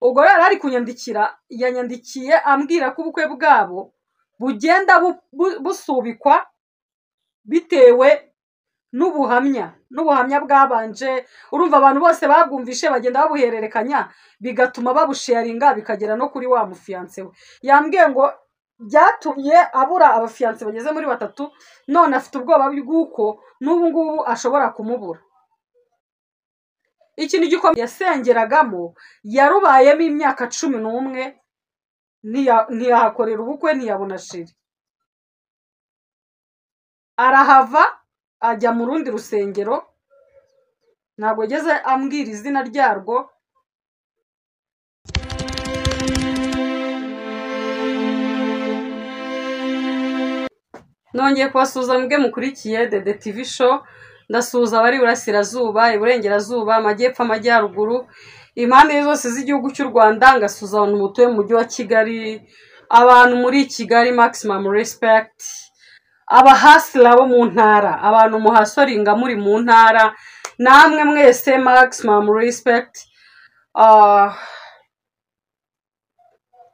Ubwo rero ari kunyandikira, yanyandikiye ambwira ko ubukwe bwabo bugenda busubikwa bitewe n'ubuhamya bwabanje. Urumva abantu bose babwumvishe bagenda babuhererekanya, bigatuma babusharinga bikagera no kuri wa mufiyanse we. Yambwiye ngo byatumye abura abafiyanse bageze muri 3, none afite ubwoba bw'uko n'ubu ngubu ashobora kumubura. Ikintu gikomeye yasengeragamo, yarubayemo imyaka 11, ntiyahakorera ubukwe, ntiyabona sheri. Arahava ajya mu rundi rusengero, ntabwo ageze ambwira izina ryarwo. Nongeye kubasuhuza mwebwe mukurikiye Dede TV Show. Ndasuhuza abari iburasirazuba, iburengerazuba, amajyepfo, amajyaruguru, impande zose z'igihugu cy'u Rwanda. Ngasuhuza abantu mutuye mu mujyi wa Kigali, abantu muri Kigali maximum respect, abahasira bo mu ntara, abantu muhasoringa muri mu ntara, namwe mwese maximum respect,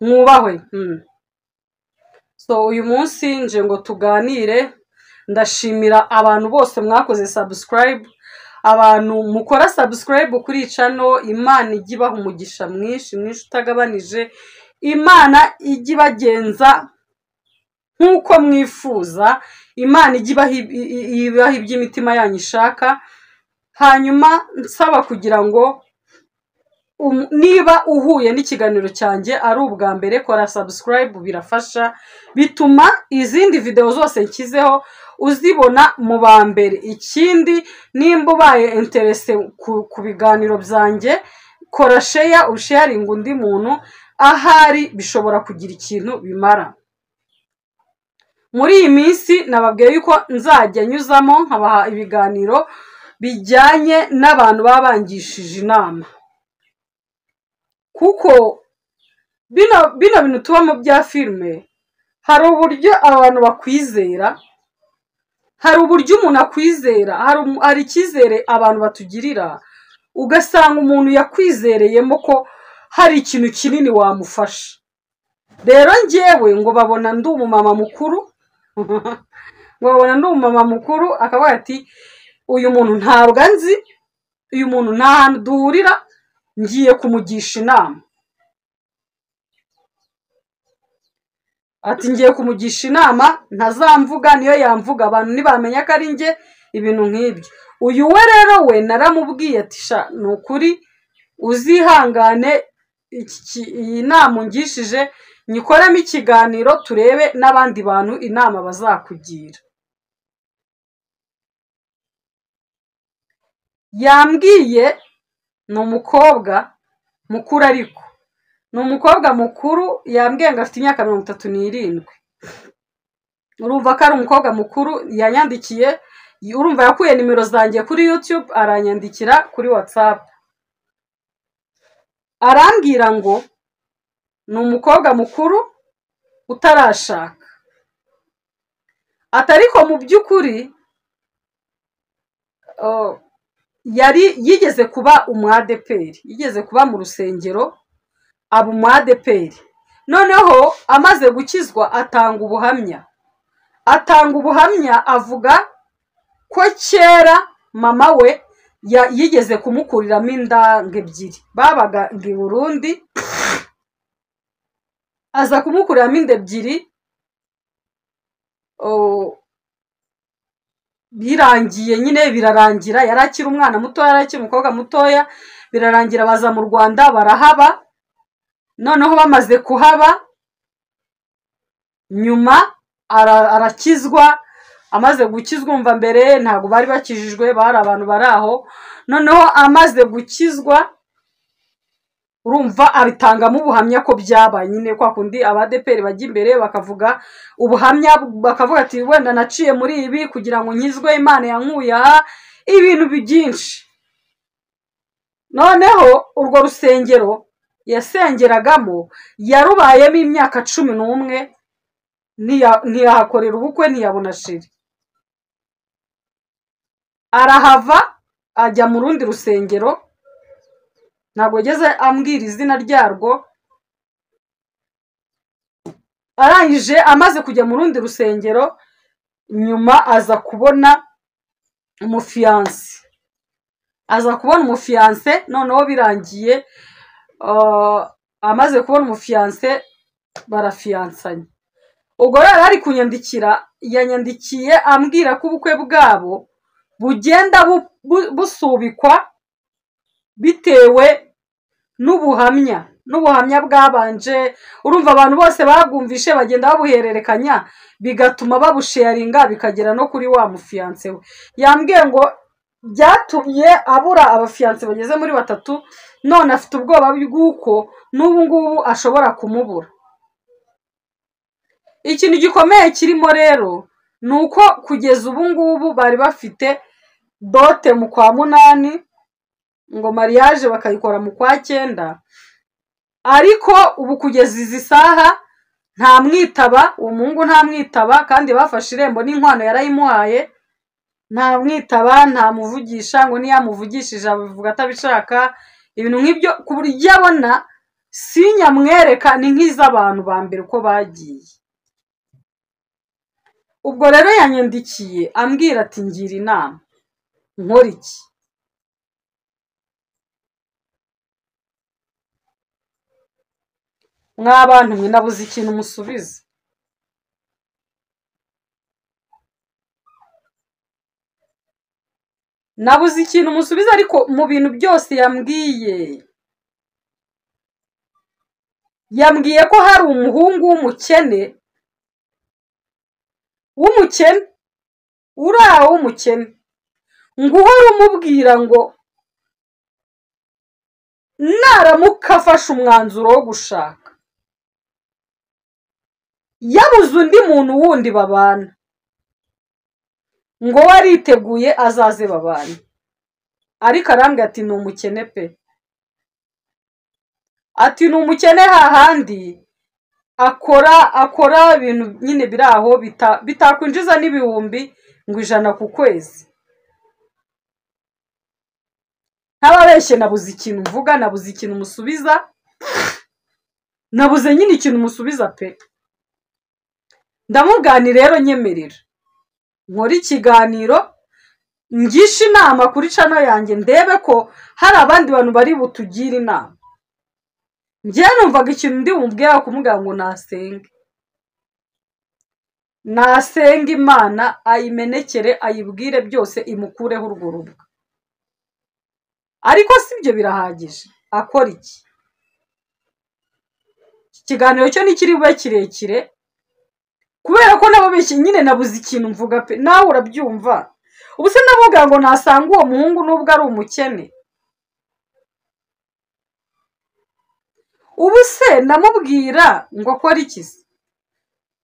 mwubahwe. So uyu munsi nje ngo tuganire. Ndashimira abantu bose mwakoze subscribe, abantu mukora subscribe kuri channel. Imana ijye ibaha umugisha mwinshi mwinshi utagabanije, Imana ijye ibagenza nk'uko mwifuza, Imana ijye ibaha iby'imitima yanyu ishaka. Hanyuma nsaba kugira ngo niba uhuye n'ikiganiro cyanjye ari ubwa mbere, kora subscribe, birafasha, bituma izindi video zose nshyizeho uzibona mu ba mbere. Ikindi, nimba ubaye interese ku biganiro byanjye, kora share, usharinga undi muntu ahari, bishobora kugira ikintu bimara. Muri iyi minsi nababwiye yuko nzajya nyuzamo nkabaha ibiganiro bijyanye n'abantu babangishije inama, kuko bino bintu tubamo bya filime, hari uburyo abantu bakwizera, hari uburyo umuntu akwizera, hari icyizere abantu batugirira, ugasanga umuntu yakwizereyemo ko hari ikintu kinini wamufasha. Rero njyewe ngo babona ndi umumama mukuru, ngo babona ndi umumama mukuru, akavuga ati uyu muntu ntabwo anzi, uyu muntu nta hantu duhurira, ngiye kumugisha inama. Ati ngiye kumugisha inama, ntazamvuga, niyo yamvuga abantu ntibamenya ko ari njye, ibintu nk'ibyo. Uyu we rero we naramubwiye ati sha, ni ukuri uzihangane, iyi nama ungishije nyikoremo ikiganiro, turebe n'abandi bantu inama bazakugira. Yambwiye ni umukobwa mukuru, ariko ni umukobwa mukuru, yambwiye ngo afite imyaka 37. Urumva ko ari umukobwa mukuru. Yanyandikiye, urumva yakuye nimero zanjye kuri YouTube, aranyandikira kuri WhatsApp, arambwira ngo ni umukobwa mukuru utarashaka, atariko mu by'ukuri yari yigeze kuba umwadeperi, yigeze kuba mu rusengero aba umwadeperi. Noneho amaze gukizwa atanga ubuhamya, avuga ko kera mama we yigeze kumukuriramo inda ebyiri, babaga i Burundi, aza kumukuriramo inda ebyiri, birangiye nyine birarangira, yari akiri umwana mutoya, yari akiri umukobwa mutoya, birarangira baza mu Rwanda barahaba. Noneho bamaze kuhaba nyuma arakizwa. Amaze gukizwa, umva mbere ntabwo bari bakijijwe, bari abantu bari aho. Noneho amaze gukizwa, urumva abitangamo ubuhamya ko byabaye nyine kwa kundi abadeperi bajya imbere bakavuga ubuhamya, bakavuga ati wenda naciye muri ibi kugira ngo nkizwe, Imana yankuye aha, ibintu byinshi. Noneho urwo rusengero yasengeragamo yarubayemo imyaka 11, ntiyahakorera ubukwe, ntiyabona sheri. Arahava ajya mu rundi rusengero, Ntabwo yageze ambwira izina ryarwo. Arangije amaze kujya mu rundi rusengero, nyuma aza kubona umufiyanse, aza kubona umufiyanse. Noneho birangiye amaze kubona umufiyanse barafiyansanye. Ubwo rero ari kunyandikira, yanyandikiye ambwira ko ubukwe bwabo bugenda busubikwa bitewe n'ubuhamya bwabanje. Urumva abantu bose babwumvishe bagenda babuhererekanya, bigatuma babusharinga bikagera no kuri wa mufiyanse we. Yambwiye ngo byatumye abura abafiyanse bageze muri 3, none afite ubwoba bw'uko n'ubu ngubu ashobora kumubura. Ikintu gikomeye kirimo rero ni uko kugeza ubu ngubu bari bafite dote mu kwa 8, ngo mariage bakayikora mu kwa 9, ariko ubu kugeza izi saha nta mwitaba, uwo muhungu nta mwitaba, kandi bafashe irembo n'inkwano yarayimuhaye, nta mwitaba, nta muvugisha, ngo niyamuvugishije abivuga atabishaka, ibintu nk'ibyo, ku buryo abona sinyamwereka ni nk'iz'abantu ba mbere uko bagiye. Ubwo rero yanyandikiye ambwira ati ngira inama, nkora iki? Mwabantu mwe nabuze ikintu musubiza. Nabuze ikintu musubiza, ariko mu bintu byose yambwiye, yambwiye ko hari umuhungu w'umukene uri aho w'umukene, ngo uhora umubwira ngo naramuka afashe umwanzuro wo gushaka, yabuze undi muntu wundi babana, ngo wariteguye azaze babana. Ariko arambwira ati ni umukene pe, ati ni umukene hahandi akora ibintu nyine biri aho bitakwinjiza n'ibihumbi ngo 100 ku kwezi. Ntababeshye, nabuze ikintu mvuga, nabuze ikintu musubiza, nabuze nyine ikintu musubiza pe. Ndamubwani rero nyemerera nkora ikiganiro, ngisha inama kuri channel yanjye, ndebe ko hari abandi bantu bari butugire inama. Njye numvaga ikintu ndi bumubwira kumubwira ngo nasenge, nasenge Imana ayimenekere, ayibwire byose, imukureho urwo rubwa. Ariko si ibyo birahagije, akora iki? Iki kiganiro cyo nikiri bube kirekire, kubera ko nabo benshi nyine nabuze ikintu mvuga pe. Nawe urabyumva. Ubu se navuga ngo nasanga uwo muhungu nubwo ari umukene? Ubu se namubwira ngo akore iki se?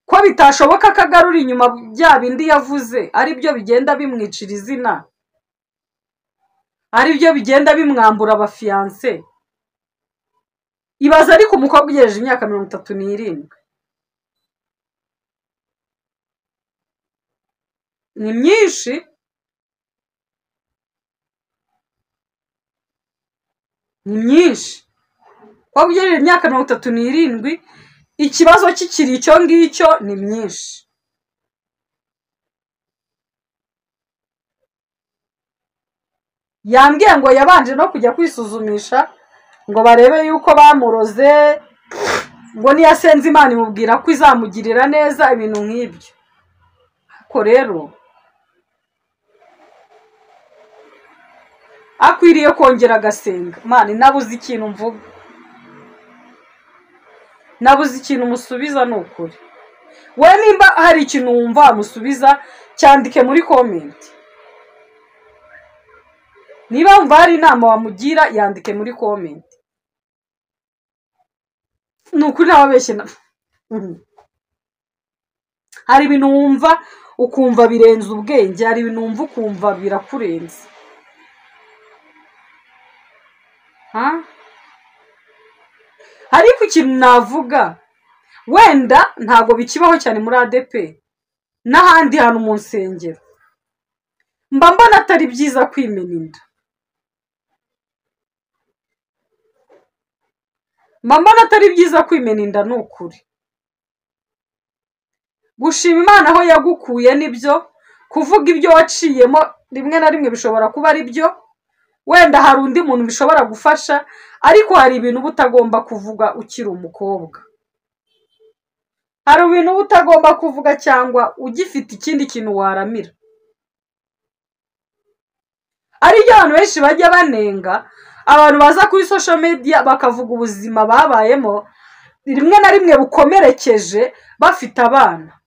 Ko bitashoboka akagarura inyuma bya bindi yavuze, ari byo bigenda bimwicira izina, ari byo bigenda bimwambura abafiyanse. Ibaza ariko umukobwa ugejeje imyaka 37 ni myinshi. Ni myinshi. Waba ugejeje imyaka 37, ikibazo kikiri icyo ngicyo ni myinshi. Yambwiye ngo yabanje no kujya kwisuzumisha ngo barebe yuko bamuroze, ngo niyasenze Imana imubwira ko izamugirira neza, ibintu nk'ibyo. Ariko rero akwiriye kongera agasenga. Imana, nabuze ikintu mvuga, nabuze ikintu musubiza, ni ukuri. We nimba hari ikintu wumva wamusubiza, cyandike muri comment. Niba wumva hari inama wamugira, yandike muri comment. Ni ukuri ntababeshye. Hari ibintu wumva ukumva birenze ubwenge, hari ibintu wumva ukumva birakurenze. Ariko ikintu navuga, wenda ntago bikibaho cyane muri ADP n'ahandi hantu mu nsengero, mba mbona atari byiza kwimena inda. Mba mbona atari byiza kwimena inda, ni ukuri. Gushima Imana aho yagukuye nibyo, kuvuga ibyo waciyemo rimwe na rimwe bishobora kuba ari byo, wenda hari undi muntu bishobora gufasha, ariko hari ibintu uba utagomba kuvuga ukiri umukobwa. Hari ibintu uba utagomba kuvuga cyangwa ugifite ikindi kintu waramira. Aribyo abantu benshi bajya banenga, abantu baza kuri social media bakavuga ubuzima babayemo, rimwe na rimwe bukomerekeje bafite abana.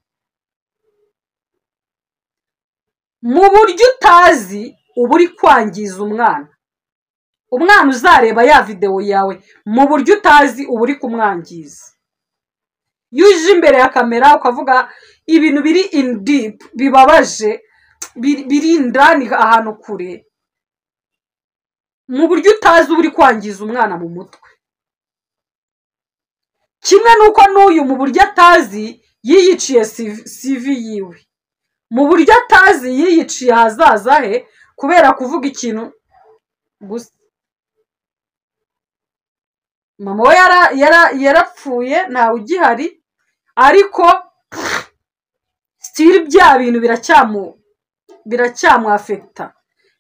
Mu buryo utazi uba uri kwangiza umwana. Umwana uzareba ya videwo yawe mu buryo utazi uba uri kumwangiza. Iyo uje imbere ya kamera ukavuga ibintu biri in deep, bibabaje, biri indani ahantu kure, mu buryo utazi uba uri kwangiza umwana mu mutwe. Kimwe n'uko n'uyu mu buryo atazi yiyiciye CV yiwe, mu buryo atazi yiyiciye ahazaza he kubera kuvuga ikintu gusa. Mama we yarapfuye, ntawe ugihari, ariko still bya bintu biracyamwafekita,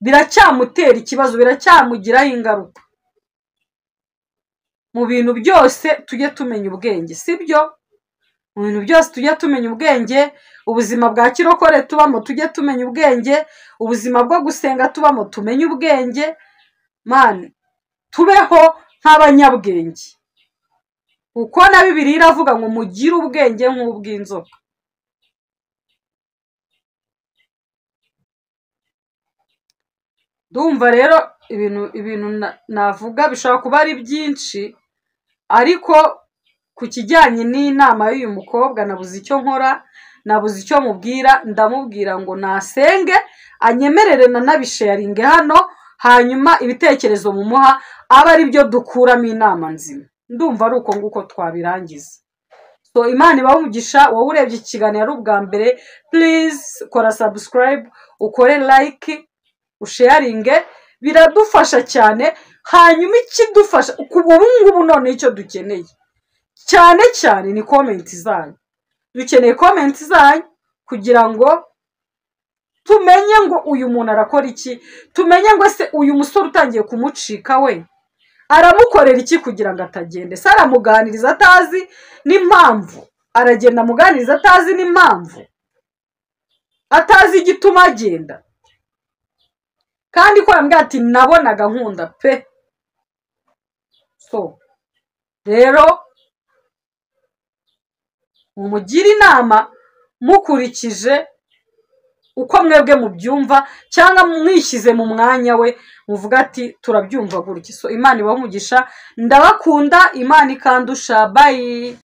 biracyamutera ikibazo, biracyamugiraho ingaruka. Mu bintu byose tujye tumenya ubwenge, sibyo? Mu bintu byose tujye tumenya ubwenge, ubuzima bwa kirokore tubamo tujye tumenya ubwenge, ubuzima bwo gusenga tubamo tumenye ubwenge, man tubeho nk'abanyabwenge. Kuko na Bibiliya iravuga ngo mugire ubwenge nk'ubw'inzoka. Ndumva rero ibintu navuga bishobora kuba ari byinshi, ariko ku kijyanye n'inama y'uyu mukobwa nabuze icyo nkora, nabuze icyo mubwira. Ndamubwira ngo nasenge anyemerere nanabisharinge hano, hanyuma ibitekerezo mumuha abe ari byo dukuramo inama nzima. Ndumva ari uko nguko twabirangiza. So Imana ibahe umugisha. Wowe urebye iki kiganiro ari ubwa mbere, please kora subscribe, ukore like, usharinge, biradufasha cyane. Hanyuma ikidufasha ubu ngubu none icyo dukeneye cyane cyane ni comment zanyu. Dukeneye comment zanyu kugira ngo tumenye ngo uyu muntu arakora iki, tumenye ngo se uyu musore utangiye kumucika we aramukorera iki kugira ngo atagende. Se aramuganiriza atazi n'impamvu, aragenda amuganiriza atazi n'impamvu, atazi igituma agenda. Kandi ko yambwiye ati nabonaga nkunda pe. So rero mumugire inama mukurikije uko mwebwe mubyumva, cyangwa mwishyize mu mwanya we muvuga ati turabyumva gutya. So Imana ibahe umugisha, ndabakunda, Imana ikandusha. Bye.